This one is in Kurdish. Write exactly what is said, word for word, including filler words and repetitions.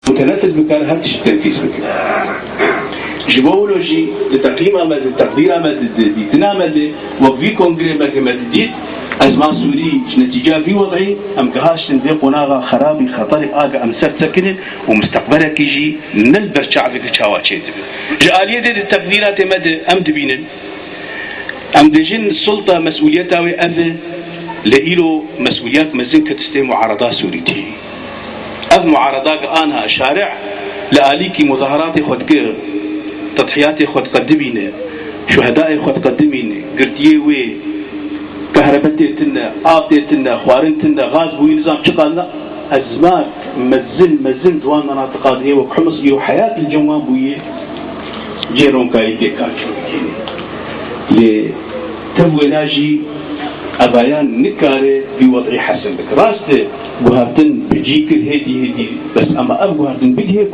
Mutenetil bikare her tişt tenfîz bike. Ji bo wilo jî di teqîma me de, di teqdîra me de, di dîtina me de, wek vî kongrê me ke me didît, ezman Sûrî ji netîceya vî wed'î em gihaştin vê qonaxa xerabî, xeterê a ke em ser sekinin û misteqbelekî jî ne li ber çavê de çawa çêdibe. Ji aliyê de di teqdîratê me de em dibînin, em dibêjin sulta mesûliyeta wê ev e, lê îro mesûliyek mezin ket stê muarada Sûrî tê. Ev muarada ke anha şari'î li alîkî muzaharatê xwe dike, tedhiyatê xwe diqedimîne, şuhedayê xwe diqedimîne, girtiyê wê, kehrebe tê tune, av tê tune, xwarin tune, gaz bûyî nizam çiqas ne, ezmak mezin, mezin di wan menatiqa de wek Humus îro heyat li cem wan bûye, cê ronkayî tê kar çêbikêne. Lê tev wêna jî evayan nikare vî wed'î hesin bike. Rast e, guhertin bi cî kir hêdî hêdî, bes ema ev guhertin bigihê